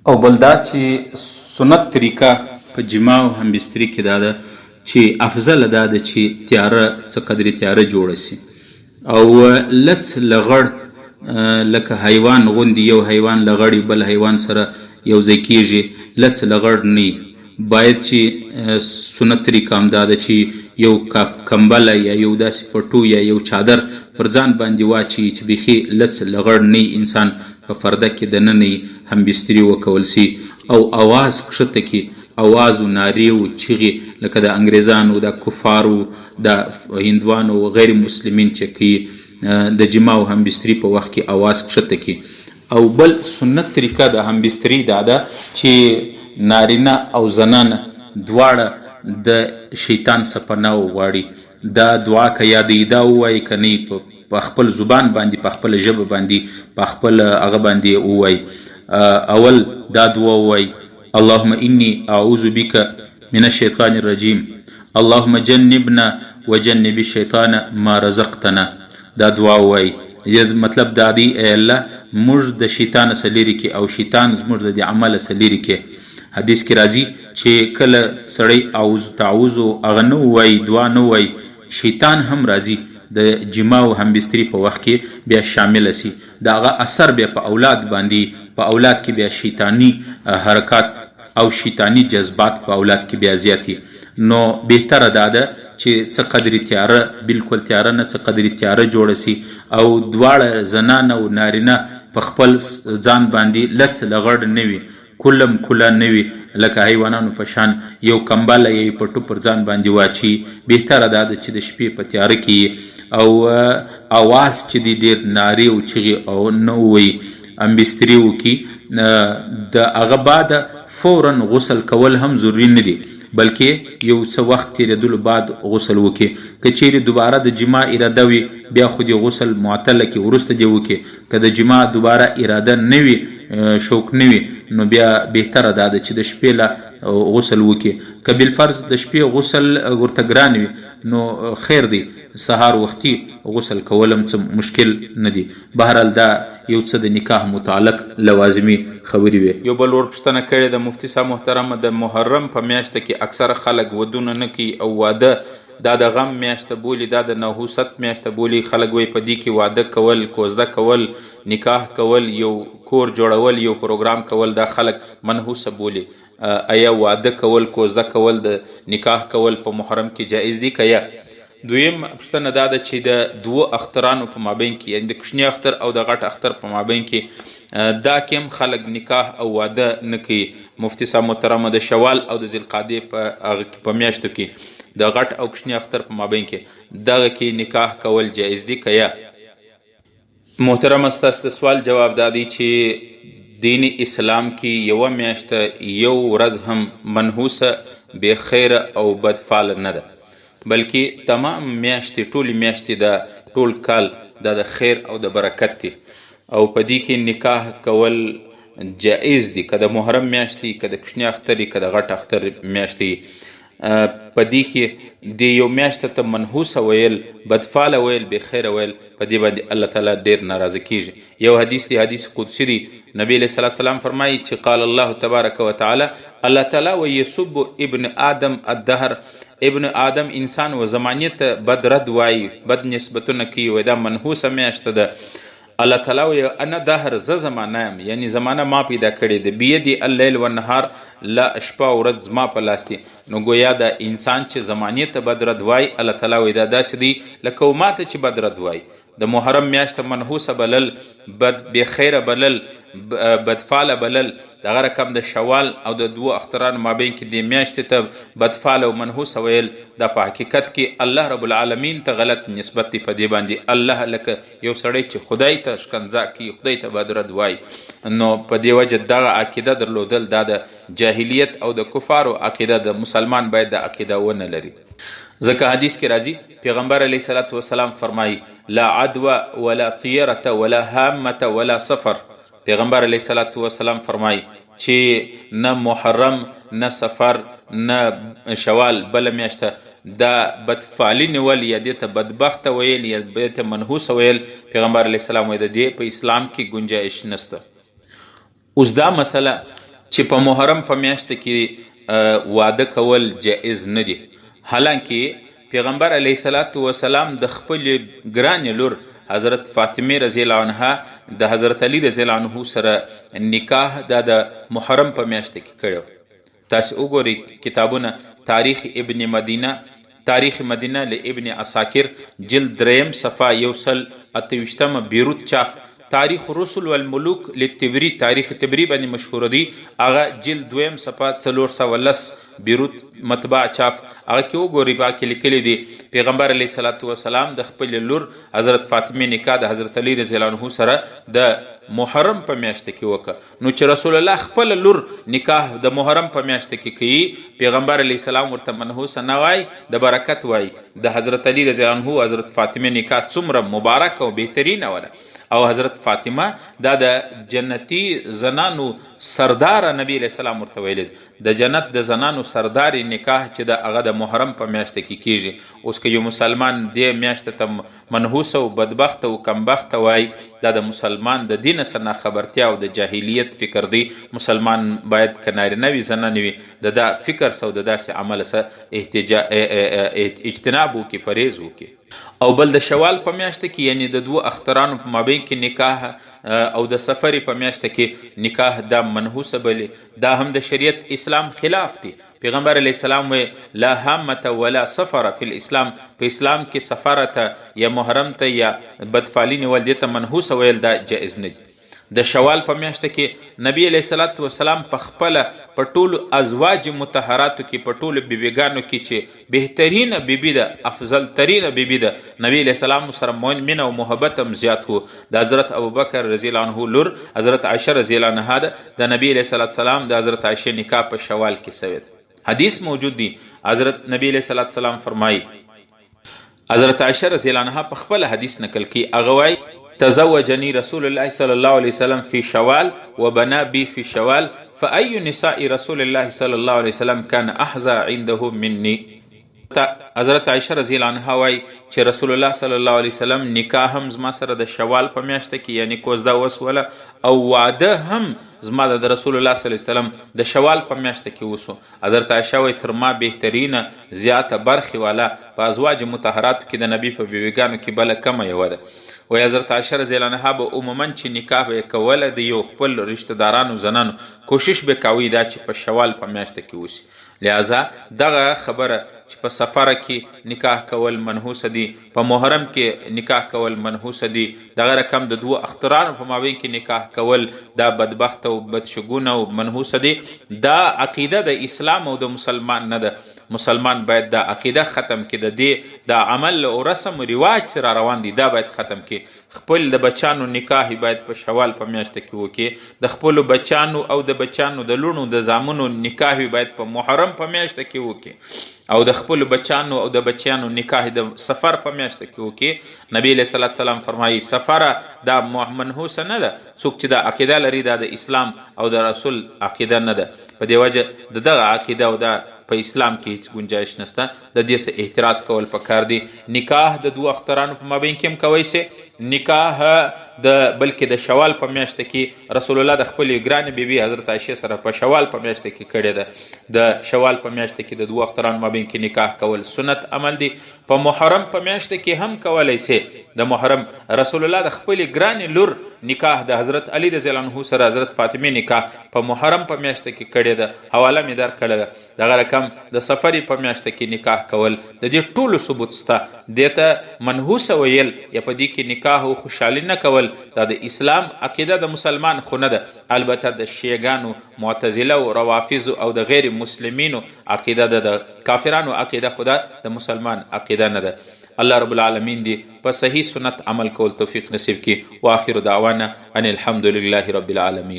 او بل دا چې سنت طریقه په جماع او همبستري کې دا ده چې افضله دا ده چې تیاره څه قدرې تیاره جوړه سي او لڅ لغړ لکه حیوان غوندې یو حیوان لغړي بل حیوان سره یو ځای کیږي، لڅ لغړ نه باید چې سنت طریقه هم دا ده چې یو کمبله یا یو داسې پټو یا یو چادر پر ځان باندې واچوي چې بیخي لڅ لغړ نه انسان په فرده کې دننه همبستري وکول سي او اواز کښته کي، اواز و نارې و چیغې لکه د انګریزانو، د کفارو، د هندوانو او غیر مسلمین چې کوي د جماع او همبستري په وخت کې اواز کښته کي. او بل سنت طریقه د همبستري دا ده چې نارینه او زنانه دواړه د شیطان څخه پناه وغواړي، دا دعا که یادوي دا ووایي، که نه په خپل زبان باندې، په خپله ژبه باندې، په خپل هغه باندې ووایي. اول دا دعا ووایي، اللهم انی اعوذ بک من الشیطان الرجیم اللهم جنبنا وجنب الشیطان ما رزقتنا. دا دعا ووایي. مطلب دا دی، ای الله موږ د شیطان څخه لرې کړې او شیطان زموږ د دې عمله څخه لرې کړې. حدیث کې راځي چې کله سړی اعوذ تعوذ هغه نه ووایي، دعا نه ووایي، شیطان هم راځي د جماع او همبستري په وخت کې بیا شامله سي، د هغه اثر بیا په اولاد باندې، په اولاد کې بیا شیطاني حرکات او شیطاني جذبات په اولاد کې بیا زیات وي. نو بهتره دا ده چې څه قدرې تیاره، بالکل تیاره نه، څه قدرې تیاره جوړه سي او دواړه زنانه او نارینه په خپل ځان باندې لڅ لغړ نه وي، کلم کله نه وي، لکه حیوانانو په شان یو کمبله یا یو پټو پر ځان باندې واچي. بهتره دا ده چې د شپې په تیاره کې او اواز چې دی ډېر نارې او چیغې او نه ووایي، همبستري وکړي. د هغه بعد فورا غسل کول هم ضروري نه دي، بلکې یو څه وخت تېرېدلو بعد غسل وکړي. که چیرې دوباره د جماع اراده وي بیا خو دې غسل معطله کړي، وروسته دې وکړي. که د جماع دوباره اراده نه وي، شوق نه وي، نو بیا بهتره دا ده چې د شپې له غسل وکړي. که بالفرض د شپې غسل ورته ګران وي نو خیر دی، سهار وختي غسل کول هم څه مشکل نه دی. بهرحال دا یو څه د نکاح متعلق لوازمي خبرې وې. یو بل ورور پوښتنه کړې ده، مفتي صاحب محترم، د محرم په میاشت کې اکثره خلک ودونه نه کوي او واده دا د غم میاشت بولي، دا د نحوست میاشت بولي. خلک وایي په دې کې واده کول، کوزده کول، نکاح کول، یو کور جوړول، یو پروګرام کول، دا خلک منحوسه بولي. ایا واده کول، کوزده کول، د نکاح کول په محرم کې جایز دي که یا؟ دویم پوښتنه دا ده چې د دوو اخترانو په مابین کې، یعنی د کوچني اختر او د غټ اختر په مابین کې، دا کې هم خلک نکاح او واده نه کوي. مفتي صاحب محترم، د شوال او د ذوالقعدې په هغه کې، په میاشتو کې، د غټ او کوچني اختر په مابین کې، دغه کې نکاح کول جایز دي که یا؟ محترمه، ستاسو د سوال جواب دا دی چې دین اسلام کې یوه میاشت یو ورځ هم منحوسه، بې خیره او بدفاله نه ده، بلکې تمام میاشتې، ټولې میاشتې، دا ټول کال دا د خیر او د برکت دی او په دې کې نکاح کول جایز دي، که د محرم میاشتې، که د کوچني اختر، که د غټ اختر میاشتې. په دې کې د یو میاشت ته منحوسه ویل، بدفاله ویل، بې خیره ویل، په دې باندې الله تعالی ډیر ناراضه کیږي. یو حدیث دی، حدیث قدسی دی، نبی علیه الصلاة والسلام فرمایي چې قال الله تبارک وتعالی، الله تعالی و یسب ابن آدم الدهر، ابن آدم انسان و زمانې ته بد رد وایي، بد نسبتونه کوي، وایي دا منحوسه میاشت ده. الله تعالی وایي انا دهر، زه زمانه یم، یعنی زمانه ما پیدا کړې ده، بیدی اللیل والنهار، لا شپه او ورځ زما په لاس دي. نو ګویا دا انسان چې زمانې ته بد رد وایي، الله تعالی وایي دا داسې دی لکه و ماته چې بد رد وایي. د محرم میاشت منحوسه بلل، بد بې خیره بلل، بدفاله بلل، دغه رقم د شوال او د دوو اخترانو مابین کې دې میاشتې ته بدفاله او منحوسه ویل، دا په حقیقت کې الله رب العالمین ته غلط نسبت دی. په دې باندې الله لکه یو سړی چې خدای ته ښکنځا کوي، خدای ته بد رد وایي، نو په دې وجه دغه عقیده درلودل دا د جاهلیت او د کفارو عقیده ده. مسلمان باید دا عقیده ونه لري، ځکه حدیث کې راځي پیغمبر علیه الصلاة والسلام فرمایي لا عدوى ولا طیرة ولا هامة ولا سفر. پیغمبر علیه الصلاة والسلام فرمایي چې نه محرم، نه سفر، نه شوال بله میاشت، دا بدفعلی نیول یا دې ته بدبخته ویل یا دې ته منحوسه ویل، پیغمبر علیه السلام وایي د دې په اسلام کې ګنجایش نشته. اوس دا مسله چې په محرم په میاشت کې واده کول جائز نه دي، حالانکه پیغمبر علیه الصلاة والسلام د خپلې ګرانې لور حضرت فاطمه رضی الله عنها د حضرت علی رضی الله عنه سره نکاح دا د محرم په میاشت کې کړی. تاسې وګورئ کتابونه، تاریخ ابن مدینه، تاریخ مدینه له ابن عساکر جلد دریم صفحه 128 بیروت چاپ، تاریخ رسل والملوک للتبری، تاریخ تبری باندې مشهور دی، هغه جلد دویم صفحه 410 بیروت مطبع چاپ، هغه کې وګورئ، په هغه کې لیکلي دي پیغمبر علیه الصلاة والسلام د خپلې لور حضرت فاطمې نکاح د حضرت علی رضی الله عنه سره د محرم په میاشت کې وکړه. نو چې رسول الله خپله لور نکاح د محرم په میاشت کې کوي، پیغمبر علیه السلام ورته منحوسه نه وای، د برکت وای. د حضرت علی رضی الله عنه حضرت فاطمې نکاح څومره مبارک او بهترینه وله، او حضرت فاطمه دا د جنتی زنانو سردار نبی علیه السلام ورته ویلی، د جنت د زنانو سردار نکاح چې د هغه د محرم په میاشت کې کیږي. اوس که یو مسلمان دې میاشت ته منحوس او بدبخت او کمبخت وای، دا د مسلمان د دین سره ناخبرتیا او د جاهلیت فکر دی. مسلمان باید که نارینه وي زنانه وي د دا فکر سره او د داسې عمل سره اجتناب وکړي، پرهیز وکړي. او بل د شوال په میاشت کې، یعنی د دوو اخترانو په مابین کې نکاح او د سفر په میاشت کې نکاح دا منحوسه بلې، دا هم د شریعت اسلام خلاف دی. پیغمبر علیه السلام وی لا هامة ولا سفر فی الاسلام، په اسلام کې سفر ته یا محرم ته یا بدفعلی نیول دې ته منحوسه ویل دا جائز نه دي. د شوال په میاشت کې نبی علیه الصلاة والسلام په خپله په ټولو ازواج مطهراتو کې، په ټولو بیبیګانو کې چې بهترینه بیبي ده، افضل ترینه بیبي ده، نبی علیه السلام سره مینه او محبت هم زیات وو. د حضرت ابوبکر رضی الله عنه لور حضرت عائشه رضی الله عنها ده، د نبی علیه الصلاة والسلام د حضرت عائشه نکاح په شوال کې سوې ده. حدیث موجود دی، حضرت نبی علیه الصلاة والسلام فرمایي، حضرت عائشه رضی الله عنها په خپل حدیث نقل کوي، هغه وایي تزوجني رسول الله صلى الله عليه وسلم في شوال وبنا بي في شوال فأي نساء رسول الله صلى الله عليه وسلم كان أحظى عنده مني. حضرت عائشه رضی الله عنها وایي چې رسول الله صلی الله علیه وسلم نکاح هم زما سره د شوال په میاشت کې، یعنی کوزده وسوله، او واده هم زما د رسول الله صلی الله علیه وسلم د شوال په میاشت کې وسو. حضرت عائشه وایي تر ما بهترینه زیاته برخې والا په ازواج مطهراتو کې د نبی په بیویګانو کې بله کمه یوه ده. وایي حضرت عائشه رضی الله عنها به عموماً چې نکاح به یې کوله د یو خپل رشته دارانو زنانو کوشش به کاوی دا چې په شوال په میاشت کې وسي. لہذا دغه خبره چې په سفر کې نکاح کول منحوسه دي، په محرم کې نکاح کول منحوسه دي، دغه رقم د دوو اخترانو په مابین کې نکاح کول دا بدبخت او بدشګونه او منحوسه دي، دا عقیده د اسلام او د مسلمان نه ده. مسلمان باید دا عقیده ختم کړي، د دې دا عمل او رسم او رواج چې را روان دي دا باید ختم کړي. خپل د بچانو نکاح باید په شوال په میاشت کې وکړي، د خپلو بچانو او د بچانو د لوڼو د زامنو نکاح باید په محرم په میاشت کې وکړي، او د خپلو بچانو او د بچیانو نکاح د سفر په میاشت کې وکړي. نبی علیه الصلاة والسلام فرمایي سفر دا منحوسه نه ده، څوک چې دا عقیده لري دا د اسلام او د رسول عقیده نه ده. په دې وجه د دغه عقیده او دا په اسلام کې هیڅ گنجایش نشته، د دې څخه احتراز کول پکار دی. نکاح د دوو اخترانو په مابین کې هم کوی سي، نکاح د بلکې د شوال په میاشت کې رسول الله د خپلې ګرانې بیبي حضرت عائشې سره په شوال په میاشت کې کړې ده. د شوال په میاشت کې د دوو اخترانو مابین کې نکاح کول سنت عمل دی. په محرم په میاشت کې هم کولی سي. د محرم رسول الله د خپلې ګرانې لور نکاح د حضرت علی رضی الله عنه سره حضرت فاطمې نکاح په محرم په میاشت کې کړې ده، حواله مې درکړې ده. دغه رقم د سفر په میاشت کې نکاح کول د دې ټولو ثبوت سته. دې ته منحوسه ویل یا په دې کې نکاح او خوشحالي نه کول دا د اسلام عقیده د مسلمان خو نه ده، البته د شیعګانو، معتزله او روافضو او د غیر مسلمینو عقیده ده، د کافرانو عقیده خو ده، د مسلمان عقیده نه ده. الله رب العالمین دې په صحیح سنت عمل کول توفیق نصیب کړي. واخر دعوانا ان الحمد لله رب العالمین.